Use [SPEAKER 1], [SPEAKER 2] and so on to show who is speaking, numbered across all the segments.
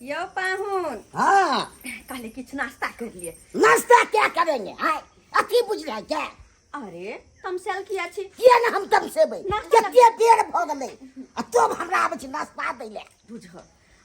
[SPEAKER 1] यौ पाहुन।
[SPEAKER 2] हाँ।
[SPEAKER 1] कहले किछु नाश्ता कर लिए।
[SPEAKER 2] नाश्ता क्या करेंगे? हाय अथी बुझ रहे क्या?
[SPEAKER 1] अरे तमसेल किया छी?
[SPEAKER 2] किया ना हम तमसेबै?
[SPEAKER 1] नाश्ता
[SPEAKER 2] कते बेर भऽ गेलै आ तब हमरा आबै छै नाश्ता दै लए।
[SPEAKER 1] बुझ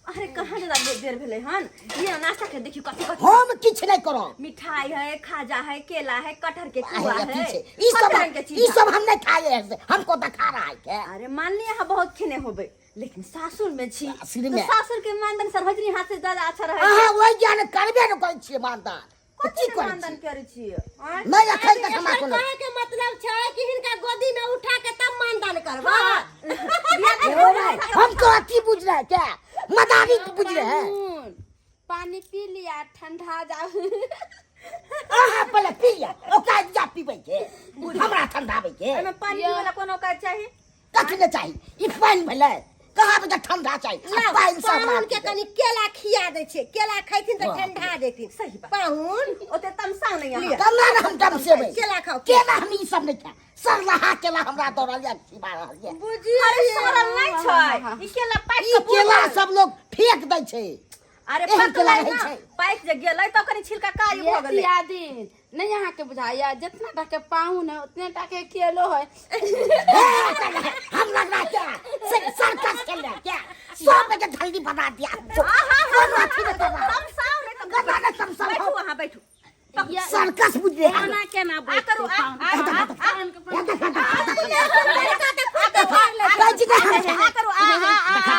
[SPEAKER 1] अरे कहाँ ज्यादा देर भेलै हन, ये नाश्ता के देखियो कथी कथी।
[SPEAKER 2] हम किछु नहि करब।
[SPEAKER 1] मिठाई है, खाजा है, केला है, कटहर के कुआ
[SPEAKER 2] अरे,
[SPEAKER 1] है,
[SPEAKER 2] अथी छै। ई
[SPEAKER 1] हर
[SPEAKER 2] सब
[SPEAKER 1] रंग के चीज
[SPEAKER 2] ई
[SPEAKER 1] है।
[SPEAKER 2] सब हम नहीं खाए हैं से हमको दिखा रहा है क्या?
[SPEAKER 1] अरे मान लिया अहाँ बहुत खेने होबे, लेकिन सासुर में छी
[SPEAKER 2] सासुर
[SPEAKER 1] तो
[SPEAKER 2] में।
[SPEAKER 1] सासुर के मानदान सर्वजनी हाथ से ज्यादा अच्छा रहे।
[SPEAKER 2] अहाँ वही ज्ञान करबे न करै छियै मानदान।
[SPEAKER 1] कथी
[SPEAKER 2] की
[SPEAKER 1] के
[SPEAKER 2] करै
[SPEAKER 1] मानदान
[SPEAKER 2] छी?
[SPEAKER 1] करै छियै? आँय?
[SPEAKER 2] नहि एखन तक हमरा
[SPEAKER 3] एकर
[SPEAKER 2] कोनो
[SPEAKER 3] कहे के मतलब छै कि हिनका गोदी में उठा के तब मानदान करबा।
[SPEAKER 1] हाँ।
[SPEAKER 2] ओ भाई, हमको अथी बुझ रहे हैं क्या? मदारी बुझ रहे हैं।
[SPEAKER 4] पाहुन, पानी पी लिया ठंडा जाओ।
[SPEAKER 2] अहाँ पहिले पी लिअ, ओकरा जा पीबै के हमरा ठंडाबै के।
[SPEAKER 1] एहिमे पानी पीबै ला कोनो काज चाही?
[SPEAKER 2] कथी नहि चाही, ई पानि भेलै कहाँ बजे ठंडा चाही आ पानि सब
[SPEAKER 3] पाहुन के
[SPEAKER 2] राखि
[SPEAKER 3] कनि केला खिया दै छियै, केला खैथिन तऽ
[SPEAKER 2] वाह।
[SPEAKER 3] ठंडा जेथिन।
[SPEAKER 1] सही बात।
[SPEAKER 3] पाहुन
[SPEAKER 1] ओते तमसा नहि अहाँ।
[SPEAKER 3] लिअ।
[SPEAKER 2] केना ने हम तमसेबै?
[SPEAKER 3] केला खाउ।
[SPEAKER 2] केला हम ई सब नहि खाय, सरलहा केला हमरा दौड़ल या खिबा रहल ये।
[SPEAKER 3] बुझियौ
[SPEAKER 1] अरे सड़ल नहि छै ई केला, पाकि
[SPEAKER 2] ई
[SPEAKER 1] कऽ
[SPEAKER 2] केला
[SPEAKER 1] बुझल।
[SPEAKER 2] सब लोग फेंक दै छै।
[SPEAKER 1] अरे
[SPEAKER 2] एहन केला
[SPEAKER 1] पकलै
[SPEAKER 2] रहै
[SPEAKER 1] ना,
[SPEAKER 2] छै।
[SPEAKER 1] पाकि जे गेलै तब कनि छिलका कारी भऽ
[SPEAKER 4] ये
[SPEAKER 1] गेलै।
[SPEAKER 4] दियादिन नहीं अहाँ के बुझाइया, जितना टा के पाहुन है उतने टा के केलो है।
[SPEAKER 2] हे, हम लग रहा है क्या सर्कस खेल रहे हैं क्या? सब के जल्दी बना दिया हमको। कोनो अथी नहीं कर रहा।
[SPEAKER 1] तमसाओ नहीं तमसाओ।
[SPEAKER 2] कथा नहीं तमसाओ।
[SPEAKER 1] बैठू अहाँ बैठू।
[SPEAKER 2] सर्कस बुझ रहे हैं।
[SPEAKER 4] खाना केना
[SPEAKER 1] आ करू, आ, आ, आ, आ,
[SPEAKER 2] कहै छी ने हम
[SPEAKER 1] आ करू, आ, आ, आ, आ,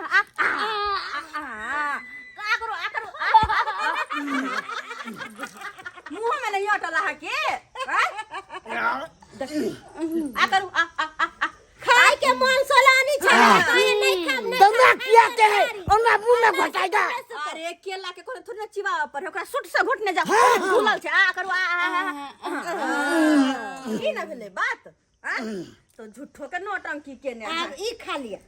[SPEAKER 1] आ, आ, आ, आ करू, आ करू, आ, आ, आ। मुँह में नहीं अटल अहाँ के आँय? आ करू, आ, आ, आ, आ।
[SPEAKER 3] खाय के मन सोलानी छै, कहे नहीं खाब नहीं।
[SPEAKER 2] तो ना किया के है ओना मुंह में घोटाएगा।
[SPEAKER 1] अरे केला के कोनो थोड़ी ना चिबावे पर है, ओकरा सुट से घोटने जा भूलल छै। आ करू, आ, आ, आ, आ। ई ना भेलै बात आ? तो झूठो के नौटंकी केने अहाँ।
[SPEAKER 3] आब ई खा लिअ।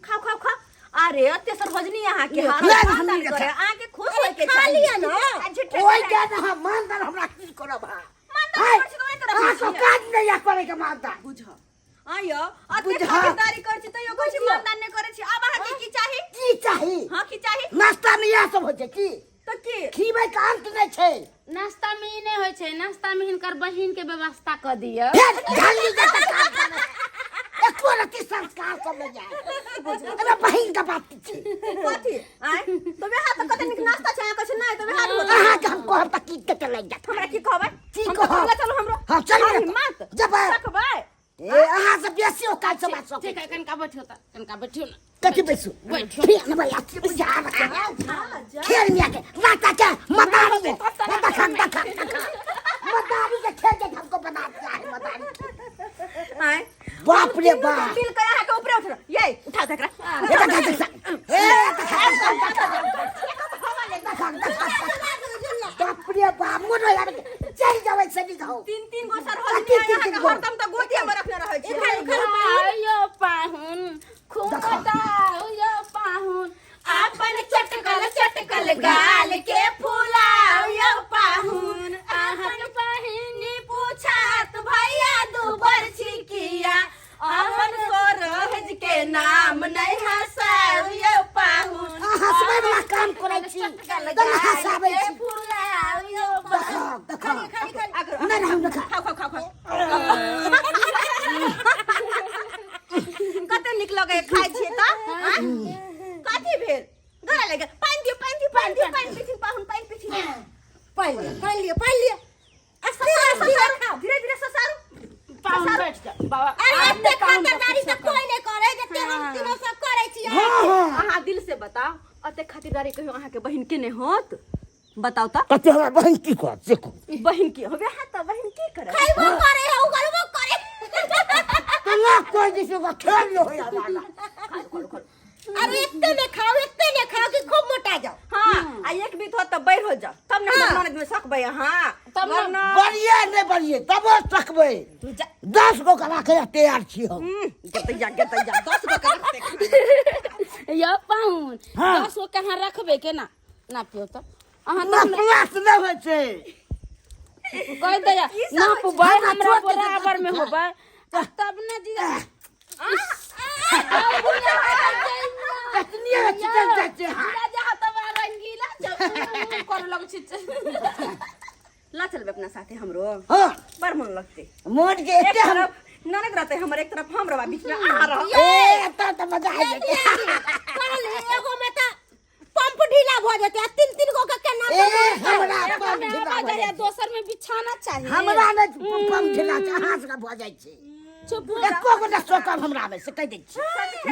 [SPEAKER 1] खाओ खाओ खाओ। अरे अते सर्वजनी अहाँ के हाल
[SPEAKER 2] नहीं, हम
[SPEAKER 1] मानदान
[SPEAKER 2] नहीं
[SPEAKER 1] करे,
[SPEAKER 2] खाएब।
[SPEAKER 1] अहाँ के खुश होय के
[SPEAKER 3] खा
[SPEAKER 1] चाही।
[SPEAKER 3] लिअ ना।
[SPEAKER 1] आ झूठे
[SPEAKER 2] ओहि
[SPEAKER 1] के
[SPEAKER 2] के ना हम मानदान हमरा की करब हा?
[SPEAKER 1] मानदान
[SPEAKER 2] हाय,
[SPEAKER 1] करै छी तऽ ओहि तरह
[SPEAKER 2] अहाँ
[SPEAKER 1] छियै।
[SPEAKER 2] को काज नहीं या करे के मानदान।
[SPEAKER 1] बुझ आयो अते
[SPEAKER 2] बुझ।
[SPEAKER 1] खातिरदारी करै छी तैयो कहै छी मानदान नहि करै छी। आब अहाँ के की चाही?
[SPEAKER 2] की चाही?
[SPEAKER 1] हाँ की चाही?
[SPEAKER 2] नाश्ता में इएह सब होइ छै की?
[SPEAKER 1] तऽ की
[SPEAKER 2] खीबै के अंत नहि छै।
[SPEAKER 4] नाश्ता में ई नहीं होइ छै, नाश्ता में हिनकर बहिन के व्यवस्था कऽ दियौ।
[SPEAKER 2] फेर झल्ली के तऽ काम करे। एको रत्ती संस्कार सब नहि जाय। अरे बहिन के बात छी।
[SPEAKER 1] कथी आय तो वएह तऽ कते नीक नाश्ता छै, अहाँ कहै छी नहि तऽ वएह होत।
[SPEAKER 2] अहाँके हम कहब तऽ की के लागि जायत?
[SPEAKER 1] हमरा की कहबै?
[SPEAKER 2] की
[SPEAKER 1] हम तऽ
[SPEAKER 2] कहब?
[SPEAKER 1] कहले चलू हमरो।
[SPEAKER 2] हाँ, चलू
[SPEAKER 1] अहाँ
[SPEAKER 2] ने।
[SPEAKER 1] हिम्मत
[SPEAKER 2] जेबै।
[SPEAKER 1] सकबै?
[SPEAKER 2] ए अहाँ से बेसी औकात से बात सकै।
[SPEAKER 4] ठीक है, कनका बैठियो तऽ, कनका बैठियो ना।
[SPEAKER 2] कथी बैसू?
[SPEAKER 4] बैठियो।
[SPEAKER 2] फेर ने भैया की बुझा रहा है खेल मिया के राता के मदारी है। देखा देखा देखा मदारी के खेल के हमको बना दिया है मदारी।
[SPEAKER 1] आय
[SPEAKER 2] बाप रे बाप।
[SPEAKER 1] बिल के अहाँ के ऊपरे उठ ये उठा दे एकरा।
[SPEAKER 2] ए देखा देखा ए देखा देखा देखा देखा बाप रे बाप मोनो यार चल जावे से नहीं जाओ।
[SPEAKER 1] तीन तीन गो सर
[SPEAKER 2] तीन
[SPEAKER 1] होली
[SPEAKER 2] तीन
[SPEAKER 1] अहाँ के
[SPEAKER 2] गो।
[SPEAKER 1] हरदम तऽ गोदिया में रखने रहै छी।
[SPEAKER 4] आयो पाहुन खूब बताओ यो पाहुन,
[SPEAKER 1] अपन चटकल चटकल गाल के फुलाओ यो पाहुन।
[SPEAKER 4] अहाँक बहिनी
[SPEAKER 1] पूछात भैया दूबर छिकिया, अहन सोरहज के नाम नहीं हसाओ यो पाहुन।
[SPEAKER 2] अहाँ हंसबै वाला काम करै छी
[SPEAKER 1] चटकल
[SPEAKER 2] तब
[SPEAKER 1] गाल
[SPEAKER 2] हंसाबै
[SPEAKER 1] के
[SPEAKER 2] छी।
[SPEAKER 1] फुलाओ यो पाहुन।
[SPEAKER 2] देखो देखो
[SPEAKER 1] आ करू, आ
[SPEAKER 2] नहीं हम देखा।
[SPEAKER 1] खाओ खाओ खाओ खाओ। कते नीक लगै खाइ छियै तऽ आँय? कथी भेल? गला लागि गेल? पानि दियौ पानि दियौ पानि दियौ पानि पीथिन पाहुन पानि पीथिन।
[SPEAKER 3] पानि लिअ पानि लिअ पानि लिअ।
[SPEAKER 1] ससारू ससारू धीरे धीरे ससारू।
[SPEAKER 4] पाहुन बैठ जा बाबा।
[SPEAKER 3] अरे
[SPEAKER 4] आब
[SPEAKER 3] एते
[SPEAKER 4] ने पाहुन
[SPEAKER 3] खातिरदारी तऽ कोई नहि करे जते हम तीनों सब करै छियै।
[SPEAKER 2] हाँ हाँ
[SPEAKER 1] अहाँ दिल से बताओ, अते खातिरदारी कहियो अहाँ के बहिन के नहि होत? बताओ तऽ।
[SPEAKER 2] कते हमरा बहिन की करत से कहू।
[SPEAKER 1] बहिन की होबे? हाँ तऽ बहिन की करत?
[SPEAKER 3] खैबो करे है उगलबो करे।
[SPEAKER 2] तो ना कोई जिसे का खेल लो यार वाला।
[SPEAKER 3] अरे एते ने खाओ एते ने खाओ कि खूब मोटा जाओ।
[SPEAKER 1] हाँ आ एक बीत हो तब बढ़ हो जाओ तब ने हमर ननद में सकबै अहाँ।
[SPEAKER 4] तब ने
[SPEAKER 1] वरना
[SPEAKER 2] बढ़िए नहीं बढ़िए तब सकबै।
[SPEAKER 1] तू जा।
[SPEAKER 2] 10 गो के राखे तैयार छी हम।
[SPEAKER 1] गेतैया गेतैया 10 गो के रखते।
[SPEAKER 4] यो पाहुन
[SPEAKER 2] हाँ।
[SPEAKER 4] 10 गो कहाँ रखबै के ना ना पियो तऽ अहाँ
[SPEAKER 2] ना
[SPEAKER 4] तऽ
[SPEAKER 2] प्लास नहीं होइ छै।
[SPEAKER 4] कह दैया
[SPEAKER 1] की सब
[SPEAKER 4] ना
[SPEAKER 1] होइ छै?
[SPEAKER 4] पुबै
[SPEAKER 2] हमरा
[SPEAKER 4] हमरा
[SPEAKER 2] छोड़ के
[SPEAKER 4] बराबर में
[SPEAKER 2] देखा।
[SPEAKER 4] होबै तब ने जी।
[SPEAKER 2] कतनी चिकन जाइ छै हाथ।
[SPEAKER 4] जीजा जी हाथ बड़ा रंगीला जब कर लग छी।
[SPEAKER 1] ला चलबे अपना साथे हमरो।
[SPEAKER 2] हाँ।
[SPEAKER 1] बड़ मन लगते।
[SPEAKER 2] मोन के
[SPEAKER 1] एक
[SPEAKER 2] एते हम
[SPEAKER 1] तरफ ननद रहते हमर, एक तरफ हम रहबा, बीच में अहाँ रहब।
[SPEAKER 2] ए एतऽ तऽ मजा आबि जेतै।
[SPEAKER 3] करल एगो में तऽ पंप ढीला भऽ जेतै आ तीन तीन गो के केना।
[SPEAKER 2] ए हमरा
[SPEAKER 4] एक
[SPEAKER 2] पंप
[SPEAKER 4] में
[SPEAKER 2] ढीला
[SPEAKER 4] आवाज
[SPEAKER 2] भऽ
[SPEAKER 4] जाइए,
[SPEAKER 2] जाइ छै।
[SPEAKER 4] दोसर में बिछाना चाहिए।
[SPEAKER 2] हमरा नहि पंप ढीला छै, अहाँ सबके भऽ जाइ छै।
[SPEAKER 4] चुप हो।
[SPEAKER 2] एको गो नहि सोकब हमरा मे से कहि दै छी।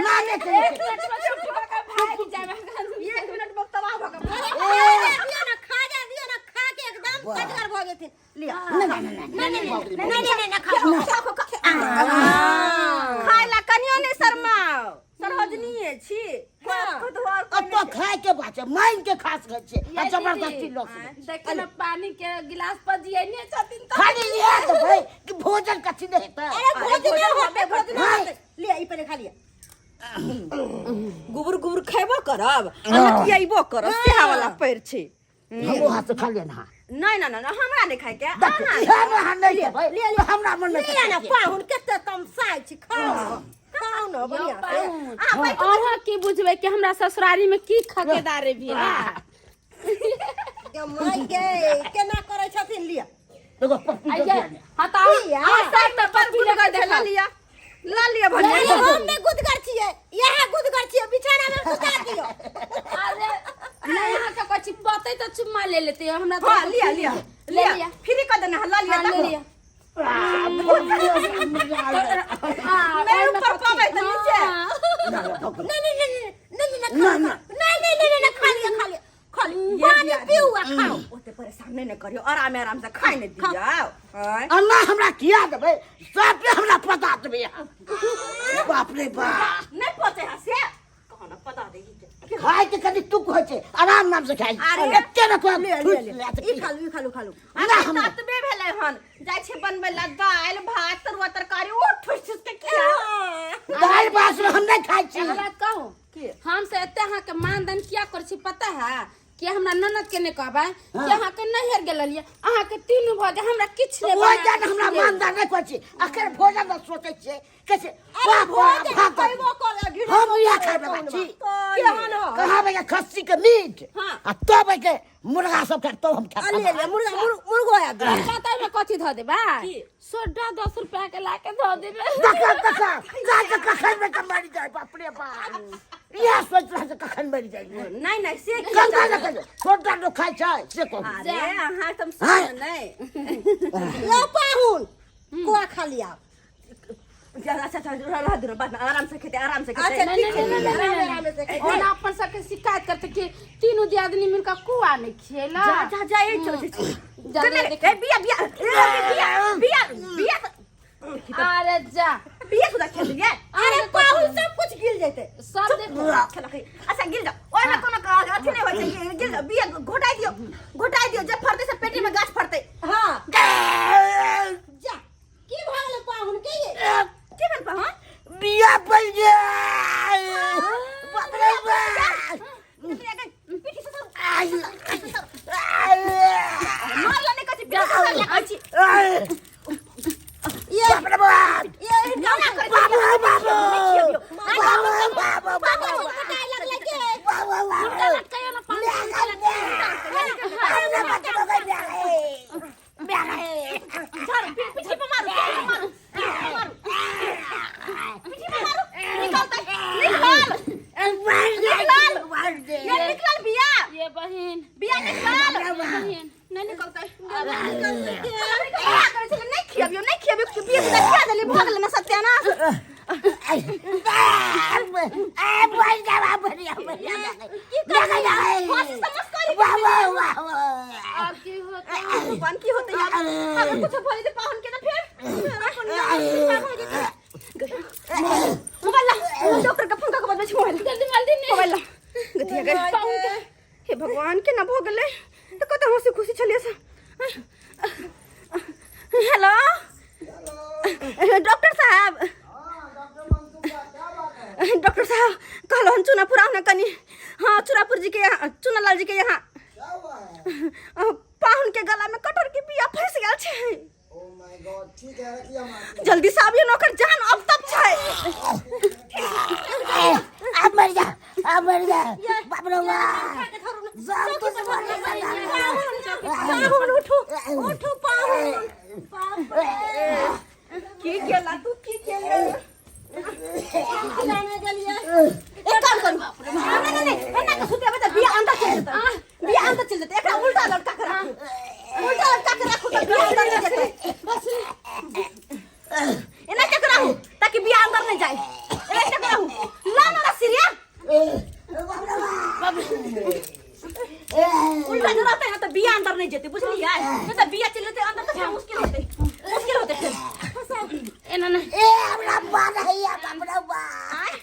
[SPEAKER 2] नामे के
[SPEAKER 4] एक मिनट में चुप भऽ के भागि जायब।
[SPEAKER 1] एक मिनट में तबाह भऽ के
[SPEAKER 3] ए, दियौ ना, खा जा दियौ ना, खा के एकदम कटगर भऽ जेथिन। लिअ।
[SPEAKER 2] नहि नहि नहि
[SPEAKER 3] नहीं नहीं नहीं नहीं नहीं, खाओ।
[SPEAKER 1] खाय ला कनियो नहि शरमाओ, सरोजनीये छी। कतहु और कोई
[SPEAKER 2] अतऽ खाय के बात छै, मांगि के खा सकै छियै आ
[SPEAKER 4] ये
[SPEAKER 2] जबरदस्ती
[SPEAKER 4] दीदी,
[SPEAKER 2] लऽ सकै छियै।
[SPEAKER 4] देखियौ ने, पानी के गिलास पर जियने छथिन तऽ
[SPEAKER 2] खाली इएह देबै कि भोजन कथी नहि हेतै?
[SPEAKER 3] अरे भोजन होतै, भोजन
[SPEAKER 2] हाँ।
[SPEAKER 3] होतै। लिअ, ई पहिले खा लिअ।
[SPEAKER 1] गुबुर गुबुर खेबो करब आ लकियेबो करब, सेहा वाला पैर छै।
[SPEAKER 2] हमरो हाथ से खा लिअ ने अहाँ।
[SPEAKER 1] नहीं नहीं नहीं, हमरा नहीं खाए के।
[SPEAKER 2] देख, इएह ने अहाँ नहि खेबै तऽ हमरा मन नहि।
[SPEAKER 3] लिअ ने पाहुन, कते तमसाइ छी, खाउ खाउ ने बढ़िआँ से।
[SPEAKER 4] अहाँ की बुझबै कि हमरा ससुरारी में की खकेदारी भेल?
[SPEAKER 3] गे माय गे, केना करै छथिन, लिअ।
[SPEAKER 2] एगो पप्पी दऽ
[SPEAKER 4] आइये
[SPEAKER 2] दिअ ने।
[SPEAKER 4] हाँ तऽ
[SPEAKER 3] किया?
[SPEAKER 4] अहाँ सब तऽ पप्पी लऽ के
[SPEAKER 1] ला
[SPEAKER 4] देखा
[SPEAKER 1] लिया, ला लिया
[SPEAKER 3] अरे
[SPEAKER 1] भनिया।
[SPEAKER 3] हम नहि गुदगर छियै, इएह गुदगर छियै, बिछाना मे सुता दियौ।
[SPEAKER 4] अरे नहीं, अहाँ के कहै छी पते तऽ चुम्मा ले लेते हमरा तऽ।
[SPEAKER 1] हाँ लिया लिया।
[SPEAKER 4] ले
[SPEAKER 1] लिया।
[SPEAKER 4] लिया।
[SPEAKER 1] फ्री कर देना, ला लिया।
[SPEAKER 4] हाँ, ले
[SPEAKER 1] तब।
[SPEAKER 4] लिया।
[SPEAKER 2] आ, मजा आबि
[SPEAKER 4] हाँ,
[SPEAKER 1] मेरे
[SPEAKER 4] ओहिमे
[SPEAKER 1] ऊपर
[SPEAKER 4] कथी?
[SPEAKER 1] पबै तऽ नीचे।
[SPEAKER 4] हाँ।
[SPEAKER 3] नहीं नहीं नहीं नहीं नहीं नहीं,
[SPEAKER 2] ना,
[SPEAKER 3] खाओ।
[SPEAKER 2] ना।
[SPEAKER 3] नहीं नहीं नहीं नहीं, खा लिअ खा लिअ खा लिअ, पानी पीऊ आ खाओ।
[SPEAKER 1] ओते परेशान नहीं ने करियो, आराम आराम से खाइ ने दियो। आय।
[SPEAKER 2] अन्ना हमरा किया देबै? सबके हमरा पता देबै अहाँ। बाप रे बाप।
[SPEAKER 1] नहीं पचे है से कहो ना, पता देगी के।
[SPEAKER 2] खाय के कनि तुक होइ छै, आराम नाम से खाय।
[SPEAKER 1] अरे,
[SPEAKER 2] एते ने कोइ
[SPEAKER 3] लिअ लिअ
[SPEAKER 2] ठुसि
[SPEAKER 3] लिअ
[SPEAKER 2] लिअ तऽ
[SPEAKER 3] ई
[SPEAKER 2] की?
[SPEAKER 3] खा लू, ई खा लू, खा लू।
[SPEAKER 2] ना हमरा
[SPEAKER 1] ततबे भेलै हन, जाइ छै बनबै ला दालि भात तरुआ तरकारी, ओ ठुस ठुस के खिया।
[SPEAKER 2] दालि भात हम नहि खाइ छी।
[SPEAKER 4] एगो बात कहू?
[SPEAKER 1] की?
[SPEAKER 4] हम से एते अहाँके मानदान किया करै छी पता है? कि हमरा ननद के नहि कहबै कि अहाँके नैहर गेल रहलियै, अहाँके तीनू भऽ गेल, हमरा किछु नहि
[SPEAKER 2] ओहि
[SPEAKER 4] बना
[SPEAKER 2] जान
[SPEAKER 4] के
[SPEAKER 2] हमरा
[SPEAKER 4] खिएल।
[SPEAKER 2] मानदान नहि कहै छी, अखन भोजन मे सोचै छियै कैसे
[SPEAKER 3] अरे
[SPEAKER 2] वाह वाह
[SPEAKER 3] भोजन
[SPEAKER 2] भात।
[SPEAKER 3] खइबो कर, घिरो
[SPEAKER 2] हम इएह
[SPEAKER 3] करे
[SPEAKER 2] खाय बला
[SPEAKER 3] तहन
[SPEAKER 2] छी।
[SPEAKER 1] केहन हो?
[SPEAKER 2] कहाबै के खस्सी के मीट
[SPEAKER 1] हाँ।
[SPEAKER 2] आ तब के मुर्गा सब खाय तब हम
[SPEAKER 3] आ,
[SPEAKER 2] खाय।
[SPEAKER 3] लिअ लिअ, मुर्गा मुर्गो आबि गेल।
[SPEAKER 4] पता में कथी धऽ देबै?
[SPEAKER 1] की?
[SPEAKER 4] सोडा 10 रुपया के ला के धऽ देबै।
[SPEAKER 2] कखन कखन जा के कखन मे मरि जाय, बाप रे बाप, इएह सोच रहल छै कखन मरि जाय।
[SPEAKER 1] नहीं नहीं, से की?
[SPEAKER 2] कंधा ने कहियो छोटा लोग खाय छै से कहू।
[SPEAKER 1] अरे अहाँ तुम
[SPEAKER 2] हाँ।
[SPEAKER 1] सुन नहीं।
[SPEAKER 3] लो पाहुन, कुआ खा लिया।
[SPEAKER 1] अच्छा अच्छा, रह दो बाद में, आराम से खेते, आराम से खेते।
[SPEAKER 3] अच्छा
[SPEAKER 4] नहीं,
[SPEAKER 3] ठीक छै।
[SPEAKER 4] नहीं, नहीं,
[SPEAKER 3] आराम
[SPEAKER 4] नहीं,
[SPEAKER 3] आराम से खेतै।
[SPEAKER 4] ओना अपन सबके शिकायत करते कि तीनू दियादनी मिलकर कुआ नहीं खेला।
[SPEAKER 1] जा जा जा, ए चल चल।
[SPEAKER 4] जा, जा, देख।
[SPEAKER 1] ए बिया बिया ए, बिया बिया बिया।
[SPEAKER 4] अरे जा।
[SPEAKER 1] बिया सुधा खेल लिए।
[SPEAKER 3] अरे पाहुन, सब कुछ गिल जेतै।
[SPEAKER 4] सब देखो।
[SPEAKER 1] खेला के अच्छा गिर जाओ, ओइ में कोनो अथी नहीं होय छै, गिर जाओ। बिया घोटाई दियो, घोटाई दियो, जे फरते से पेटी में गाछ फरते।
[SPEAKER 3] हाँ जा, की भऽ गेलै पाहुन के ये?
[SPEAKER 1] की भेल पाहुन?
[SPEAKER 2] बिया पड़ गेल, बाप रे बाप।
[SPEAKER 1] पीठी से सर
[SPEAKER 2] आइ, आइ,
[SPEAKER 1] मारला नहीं कछि, पीठी से सरला कछि।
[SPEAKER 2] आइ,
[SPEAKER 3] ये
[SPEAKER 2] बाप रे बाप।
[SPEAKER 3] ये
[SPEAKER 1] ना ना करे।
[SPEAKER 2] बाबू बाबू बाबू बाबू
[SPEAKER 3] बाबू
[SPEAKER 2] बाबू
[SPEAKER 3] पटाय लगलै के?
[SPEAKER 2] बाबू बाबू।
[SPEAKER 4] लटकाइयो ना पाँच।
[SPEAKER 1] झाड़ू पीठी पे मारू, पीठी पे मारू, पीठी पे मारू, पीठी पे मारू, निकलतै, निकल निकल, ये निकलल बिया।
[SPEAKER 4] ये बहिन।
[SPEAKER 1] बिया निकलल।
[SPEAKER 4] ये बहिन।
[SPEAKER 1] नहीं निकलतै, निकलतै। नहीं खियाबियो, नहीं खियाबियो, बिया सुधा खिया देली, भऽ गेलै ना सत्यानाश। हंसी समझ करी।
[SPEAKER 4] आब की होतै?
[SPEAKER 1] भगवान, की होतै यार? अगर कुछ भऽ जेतै पाहुन के तऽ फेर अपन मोबाइल ला, डॉक्टर के फोन कऽ के बजबै छी। मोबाइल।
[SPEAKER 4] जल्दी जल्दी नहीं।
[SPEAKER 1] मोबाइल ला। गतिया गए पाहुन के। हे भगवान, केना भऽ गेलै? तऽ कतऽ हंसी खुशी छलियै से। हेलो डॉक्टर साहब, डॉक्टर साहब, कहलहुँ हन चुनापुर आउ ने कनि। हाँ, चुनापुर जी के यहाँ, चुनालाल जी के यहाँ। पाहुन के गला में कटहर के बिया फंस गेल छै।
[SPEAKER 5] ओ my God, ठीक है, रखिए हम आते हैं।
[SPEAKER 1] जल्दी से आबियो नौकर जान अब तक छै।
[SPEAKER 2] अब मर जा, अब मर जा, बाप रे बाप, सब कुछ मर जा।
[SPEAKER 1] पाहुन उठू, उठू पाहुन। बाप रे, की केला तू, की केला? एक काम करू, नहीं नहीं नहीं, एना के सुतेबै तऽ बिया अंदर चलि जेतै, बिया अंदर चलि जेतै। एकरा उल्टा लटका के राखू, उल्टा लटका के राखू तऽ बिया अंदर नहि जेतै। एना के राखू ताकि बिया अंदर नहि जाए। एना के राखू, ला ना रस्सी रे। उल्टा जे रहतै ने तऽ बिया अंदर नहि जेतै, बुझलियै? नहि तऽ बिया चलि जेतै अंदर तऽ फेर मुश्किल होतै, मुश्किल होतै फेर।
[SPEAKER 4] एना नहि।
[SPEAKER 2] ए हमरा बान्हैया, बाप रे बाप।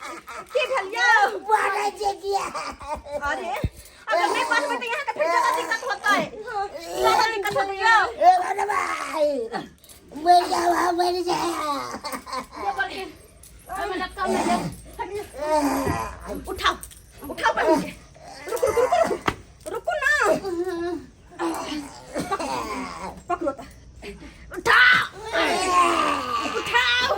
[SPEAKER 1] की भेल यौ?
[SPEAKER 2] बान्है छै किया?
[SPEAKER 1] अरे अगर नहीं बांधबै तऽ यहाँ के फिर ज्यादा दिक्कत होतै, ज्यादा दिक्कत होतै यौ।
[SPEAKER 2] ए बाप रे बाप, मर जा, मर जा।
[SPEAKER 4] ये बल्कि ओहिमे लटका नहि जाय।
[SPEAKER 1] उठाओ, उठाओ बहन के। रुकू रुकू रुकू रुकू रुकू ना, पकड़ो तो, उठाओ उठाओ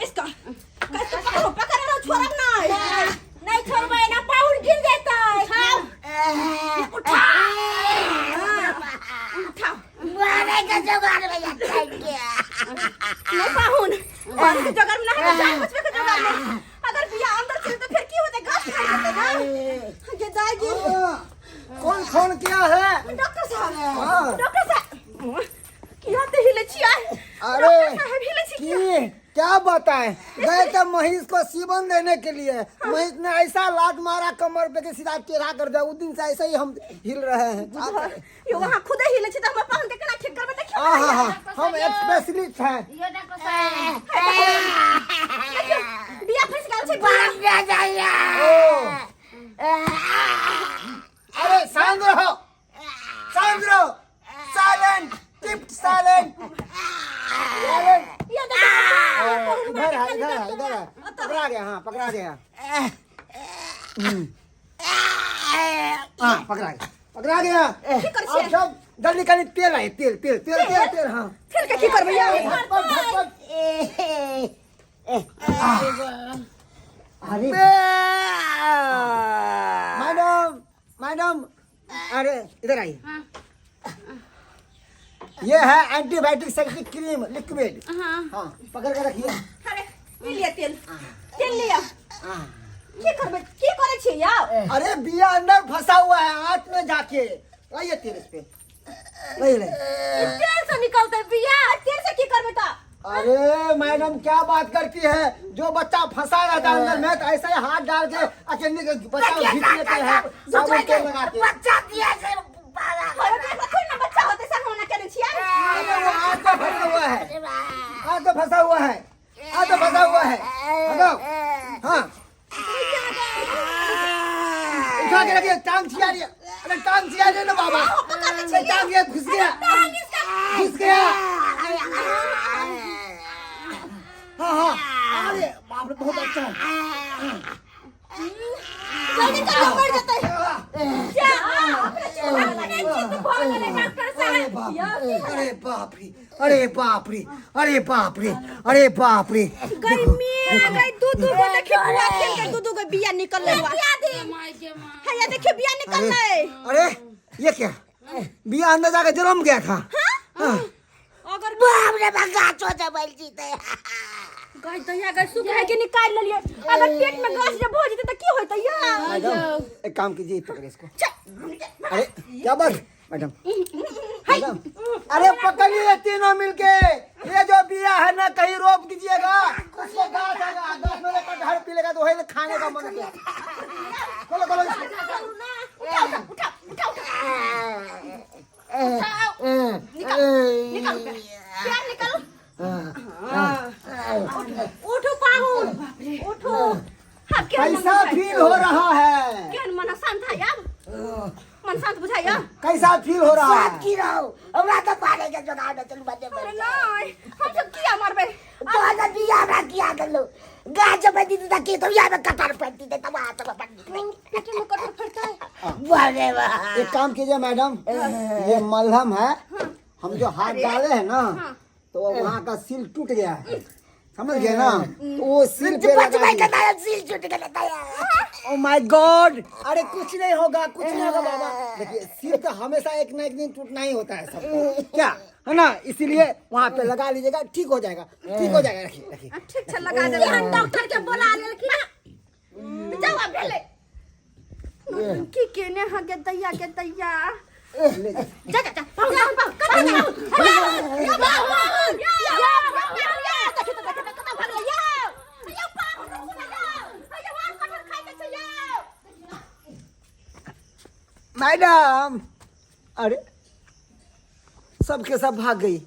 [SPEAKER 1] इसका, कैसे पकड़ो, पकड़ो ना, छोड़ब ना।
[SPEAKER 3] नहीं छोड़बै ना, पाहुन गिर जेतै।
[SPEAKER 1] उठाओ उठाओ उठाओ।
[SPEAKER 2] मारे के जुगाड़ में जाता क्या?
[SPEAKER 1] नहीं पाहुन, पाहुन के जोगाड़ में ना है, जान बचबे के जोगाड़ में। अगर बिया अंदर चले तो फिर की होते? घास खाई जेते ना ये जाएगी।
[SPEAKER 5] कौन फोन किया है?
[SPEAKER 1] डॉक्टर साहब।
[SPEAKER 5] हाँ।
[SPEAKER 1] डॉक्टर साहब, किया ते हिले छियै?
[SPEAKER 5] अरे
[SPEAKER 1] डॉक्टर साहब, हिले छी किया?
[SPEAKER 5] की क्या बताएं, गए थे महीष को सीवन देने के लिए, महीष ने ऐसा लात मारा कमर पे कि सीधा टेढ़ा कर दिया। उस दिन से ऐसे ही हम हिल रहे हैं, क्या करें?
[SPEAKER 1] यो वहाँ खुदे हिले छी त हमर पाहुन के केना ठीक करबै? देखियौ।
[SPEAKER 5] हाँ हाँ हाँ, हम स्पेशलिस्ट हैं।
[SPEAKER 4] यो डॉक्टर साहब।
[SPEAKER 1] देखियौ, बिया फंस गेल छै बिया।
[SPEAKER 2] बान्ह जाइया।
[SPEAKER 5] ओ अरे शांत रहो, शांत रहो, साइलेंट, कीप साइलेंट, साइलेंट।
[SPEAKER 1] ये देखियौ।
[SPEAKER 5] इधर है, इधर है, इधर है, पकड़ा गया। हाँ, पकड़ा गया। हाँ, पकड़ा गया, पकड़ा गया।
[SPEAKER 1] की करै
[SPEAKER 5] अब
[SPEAKER 1] छियै?
[SPEAKER 5] सब जल्दी करी, तेल है, तेल तेल तेल तेल तेल। हाँ।
[SPEAKER 1] तेल के की करबै यौ?
[SPEAKER 5] झटपट झटपट।
[SPEAKER 2] अरे
[SPEAKER 5] मैडम, मैडम, अरे इधर आइए। ये है एंटीबायोटिक सेप्टिक क्रीम लिक्विड।
[SPEAKER 4] हाँ।
[SPEAKER 5] हाँ, पकड़ के रखिए।
[SPEAKER 1] अरे ई लिअ तेल, तेल लिअ। की करबै, की करै छियै यौ?
[SPEAKER 5] अरे बिया अंदर फंसा हुआ है हाथ में जाके, लाइए तेल इस पे, नहीं नहीं।
[SPEAKER 3] ई तेल से निकलतै बिया?
[SPEAKER 1] तेल से की करबै तऽ?
[SPEAKER 5] अरे मैडम, क्या बात करती है, जो बच्चा फंसा रहता है अंदर में तो ऐसे ही हाथ डाल के अकेले के बच्चा को खींच लेते हैं साबुन तेल लगा के।
[SPEAKER 2] बच्चा दिया से पाला।
[SPEAKER 1] अरे थोड़ी ना बच्चा होतै से हम ओना केने छियै।
[SPEAKER 5] अरे वो हाथ में फंसा हुआ है, हाथ में फंसा हुआ है, हाथ में फंसा हुआ है। हटाओ, हाँ, उठा के रखिए। टांग छिया रही है, अरे टांग छिया रही है ना बाबा। अरे टांग ये घुस गया, घुस गया। हाँ हाँ, अरे बाप रे, बहुत अच्छा है।
[SPEAKER 1] जल्दी करियौ, मरि जेतै।
[SPEAKER 3] जा, अपने चित भऽ गेलै डॉक्टर
[SPEAKER 5] अरे
[SPEAKER 3] साहब।
[SPEAKER 5] बाप रे, अरे बाप रे, अरे बाप रे, अरे बाप रे, अरे बाप रे।
[SPEAKER 1] गर्मी आ गई। दू दू गो देखियो, बुआ खेल के दू दू गो बिया निकललै।
[SPEAKER 4] माय के माय।
[SPEAKER 1] हैया देखियो, बिया निकललै।
[SPEAKER 5] अरे ये क्या, बिया अंदर जाके जन्म गया था? हाँ।
[SPEAKER 1] अगर
[SPEAKER 2] बाप रे बाप, गाछो जबल जीते।
[SPEAKER 1] गाय दहिया गाय सुख है के निकाल लेलिए। अगर पेट में गाछ जे भऽ जेतै तऽ की होतै यौ?
[SPEAKER 5] मैडम, एक काम कीजिए, पकड़े इसको। अरे क्या बात मैडम, मैडम, अरे पकड़िए तीनों मिलके। ये जो बिया है ना, कहीं रोप दीजिएगा उसको, गाछ आएगा, गाछ में कटहर पी लेगा तो वही खाने का मन किया। खोलो खोलो इसको।
[SPEAKER 1] उठाओ उठाओ उठाओ उठाओ, निकाल निकाल, प्यार निकाल।
[SPEAKER 3] उठू पाहुन, उठू।
[SPEAKER 1] हाँ, केहन मन
[SPEAKER 5] कैसा
[SPEAKER 1] बुझाइ?
[SPEAKER 5] फील हो रहा है?
[SPEAKER 1] केहन मन शांत है अब? मन शांत बुझाइया?
[SPEAKER 5] कैसा फील हो रहा
[SPEAKER 2] साथ
[SPEAKER 5] है?
[SPEAKER 2] की रहो, हमरा तो मारे के जुगाड़ में, चलू बजे मर
[SPEAKER 1] अरे
[SPEAKER 2] जा।
[SPEAKER 1] नहीं, हम सब किया मारबै?
[SPEAKER 2] तो बिया हमरा किया देलू? गाछ जब दीदी तक तो यहाँ में कटर पड़ती थे तब हाथ में पड़ती
[SPEAKER 4] पेट में कटहर फड़ता है।
[SPEAKER 2] अरे वाह।
[SPEAKER 5] एक काम कीजिए मैडम, ये मलहम है, हम जो हाथ डाले हैं ना तो वहाँ का सील टूट गया है, समझ गए ना? तो वो सील पे
[SPEAKER 2] बच
[SPEAKER 5] लगा
[SPEAKER 2] भाई का
[SPEAKER 5] दीजिए।
[SPEAKER 2] दाया सील छूट गया दाया।
[SPEAKER 5] ओ my God, अरे कुछ नहीं होगा, कुछ नहीं होगा बाबा। देखिए सील तो हमेशा एक ना एक दिन टूटना ही होता है सबको, क्या है ना? इसीलिए वहाँ पे लगा लीजिएगा, ठीक हो जाएगा, ठीक हो जाएगा। रखिए रखिए।
[SPEAKER 1] ठीक छै, लगा देबै।
[SPEAKER 4] हम डॉक्टर के बोला लेलखिन।
[SPEAKER 1] जाउ आब, भेलै की केने हाँ के दैया के दैया।
[SPEAKER 5] ले जा।
[SPEAKER 1] जा जा जा, पाहुन पाहुन पाहुन, कतऽ जाउ? यौ पाहुन, यौ, यौ, यौ, देखी तऽ देखी तऽ कतऽ भागलै, यौ। यौ पाहुन, रुकू ने यौ। यौ, आम कटहर खाइ के छै, यौ।
[SPEAKER 5] मैडम, अरे सबके सब भाग गई,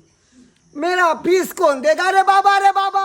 [SPEAKER 5] मेरा फीस कौन देगा रे बाबा, रे बाबा।